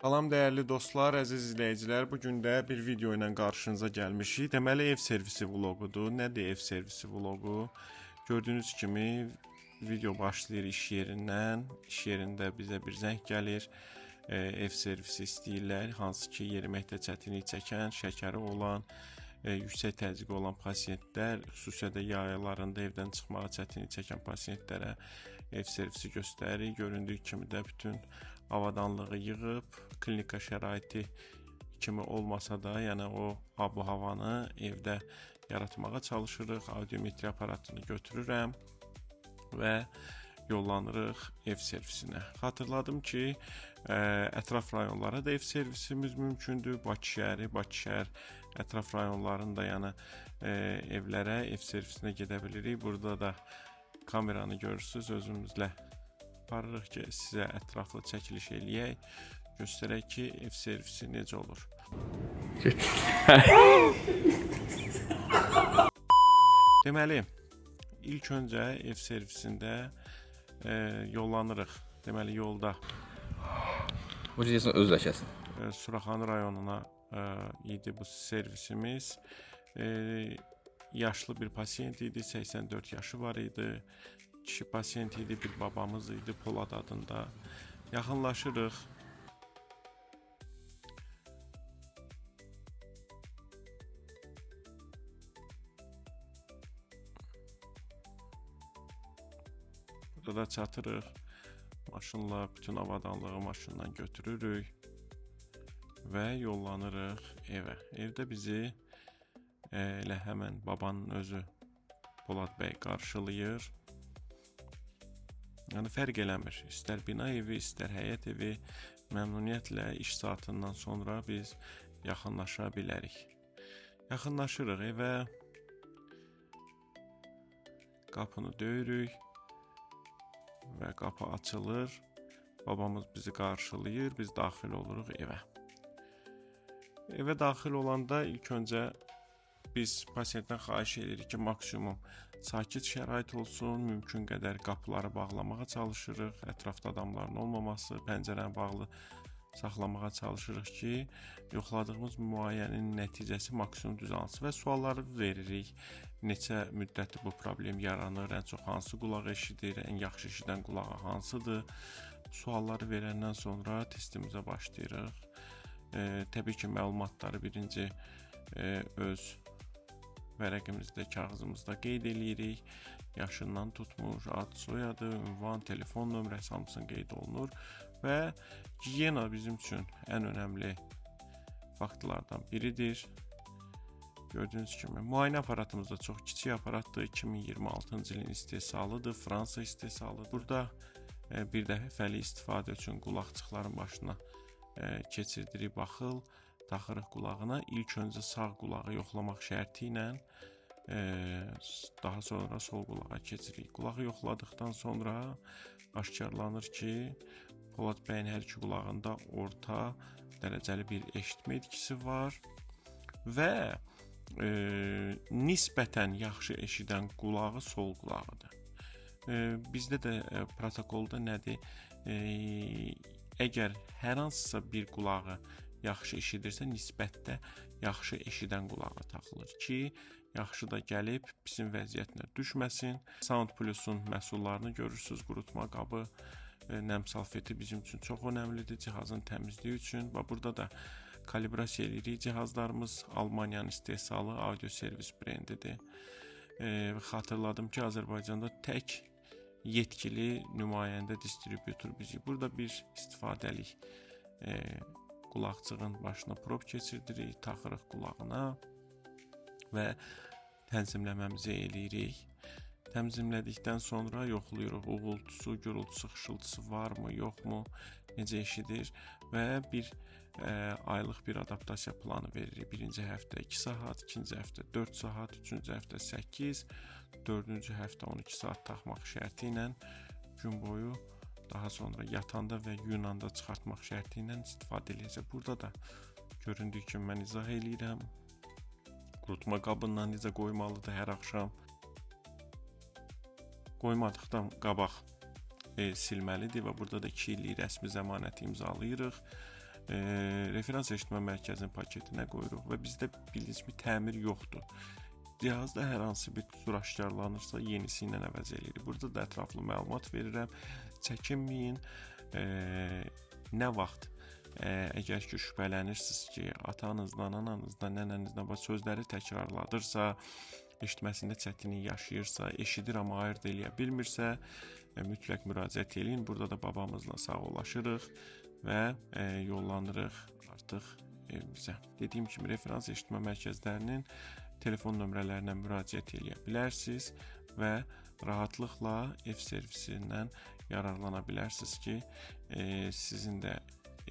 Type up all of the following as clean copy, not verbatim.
Salam dəyərli dostlar, əziz izləyicilər. Bu gün də bir video ilə qarşınıza gəlmişik. Deməli ev servisi vloqudur. Nədir ev servisi vloqu? Gördüyünüz kimi video başlayır iş yerindən. İş yerində bizə bir zəng gəlir. Ev servisi istəyirlər. Hansı ki yeriməkdə çətinlik çəkən, şəkəri olan, yüksək təzyiqi olan pasientlər, xüsusilə də yaylarında evdən çıxmağa çətinlik çəkən pasientlərə ev servisi göstəririk. Göründüyü kimi də bütün avadanlığı yığıb, klinika şəraiti kimi olmasa da, yəni o ab-havanı evdə yaratmağa çalışırıq. Audiometri aparatını götürürəm və yollanırıq ev servisinə. Xatırladım ki, ətraf rayonlara da ev servisimiz mümkündür. Bakı şəhəri, Bakı şəhər ətraf rayonlarında, yəni evlərə ev servisinə gedə bilirik. Burada da kameranı görürsüz, özümüzlə aparırıq ki, sizə ətraflı çəkiliş eləyək, göstərək ki, ev servisi necə olur. Deməli, ilk öncə ev servisində yollanırıq. Deməli, yolda Bu deyəsən öz ləkəsi. Suraxanı rayonuna idi bu servisimiz. Yaşlı bir pasiyent idi, 84 yaşı var idi. Kişi pasiyent idi, bir babamız idi, Polad adında. Yaxınlaşırıq. Burada da çatırıq. Maşınla bütün avadanlığı maşından götürürük və yollanırıq evə. Evdə bizi elə həmən babanın özü Polad bəy qarşılayır. Yəni fərq eləmir. İstər bina evi, istər həyət evi, məmnuniyyətlə iş saatından sonra biz yaxınlaşa bilərik. Yaxınlaşırıq evə. Qapını döyürük və qapı açılır. Babamız bizi qarşılayır, biz daxil oluruq evə. Evə daxil olanda ilk öncə biz pasientdən xahiş edirik ki, maksimum sakit şərait olsun, mümkün qədər qapıları bağlamağa çalışırıq, ətrafda adamların olmaması, pəncərəni bağlı saxlamağa çalışırıq ki, yoxladığımız müayinənin nəticəsi maksimum düz alınsın və sualları veririk. Neçə müddətdir bu problem yaranır, ən çox hansı qulaq eşidir, ən yaxşı eşidən qulağı hansıdır? Sualları verəndən sonra testimizə başlayırıq. Təbii ki, məlumatları birinci öz vərəqimizdə, kağızımızda qeyd eləyirik. Yaşından tutmuş, ad, soyadı, ünvan, telefon nömrəsi hamısını qeyd olunur və gigiyena bizim üçün ən önəmli faktlardan biridir. Gördüyünüz kimi müayinə aparatımız da çox kiçik aparatdır. 2026-cı ilin istehsalıdır, Fransa istehsalıdır. Burada bir dəfəlik istifadə üçün qulaqçıqların başına keçirdirik baxıl, taxırıq qulağına. İlk öncə sağ qulağı yoxlamaq şərti ilə daha sonra sol qulağa keçirik. Qulağı yoxladıqdan sonra aşkarlanır ki, Polad bəyin hər iki qulağında orta dərəcəli bir eşitmə itkisi var və nisbətən yaxşı eşidən qulağı sol qulağıdır. Bizdə də protokolda nədir? Əgər hər hansısa bir qulağı yaxşı eşidirsə, nisbətdə yaxşı eşidən qulağa taxılır ki, yaxşı da gəlib pisin vəziyyətinə düşməsin. Sound Plus-un məhsullarını görürsüz, qurutma qabı, nəm salfeti bizim üçün çox önəmlidir cihazın təmizliyi üçün. Və burada da kalibrasiya eləyirik cihazlarımız. Almaniyanın istehsalı audio servis brendidir. Xatırladım ki, Azərbaycanda tək yetkili nümayəndə distributor bizik. Burada bir istifadəlik qulaqcığın başına prob keçirdirik, taxırıq qulağına və tənzimləməmizi eləyirik. Tənzimlədikdən sonra yoxlayırıq uğultusu, gurultusu, xışıltısı varmı, yoxmu, necə eşidir və bir aylıq bir adaptasiya planı veririk. Birinci həftə 2 saat, ikinci həftə 4 saat, üçüncü həftə 8, dördüncü həftə 12 saat taxmaq şərti ilə gün boyu, daha sonra yatanda və yunanda çıxartmaq şərti ilə istifadə eləyəcək. Burada da göründüyü kimi mən izah eləyirəm. Qurutma qabından necə qoymalıdır hər axşam. Qoymadıqdan qabaq silməlidir və burada da 2 illik rəsmi zəmanəti imzalayırıq. Referans eşitmə mərkəzinin paketinə qoyuruq və bizdə bildiyiniz kimi təmir yoxdur. Cihazda hər hansı bir qüsur aşkarlanırsa, yenisi ilə əvəz eləyirik. Burada da ətraflı məlumat verirəm. Çəkinməyin. Nə vaxt əgər ki şübhələnirsiniz ki, atanızdan, ananızdan, nənənizdən bu sözləri təkrarladırsa, eşitməsində çətinlik yaşayırsa, eşidir amma ayırd eləyə bilmirsə, mütləq müraciət eləyin. Burada da babamızla sağollaşırıq və yollanırıq artıq evimizə. Dediyim kimi referans eşitmə mərkəzlərinin telefon nömrələrinə müraciət eləyə bilərsiniz və rahatlıqla ev servisindən yararlana bilərsiniz ki, sizin də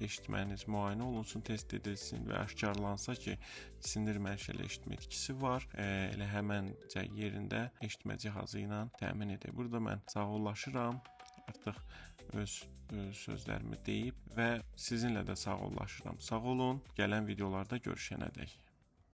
eşitməniz müayinə olunsun, test edilsin və aşkarlansa ki, sinir mənşəli eşitmə itkisi var, elə həməncə yerində eşitmə cihazı ilə təmin edir. Burada mən sağollaşıram. Artıq öz sözlərimi deyib və sizinlə də sağollaşıram. Sağ olun. Gələn videolarda görüşənədək.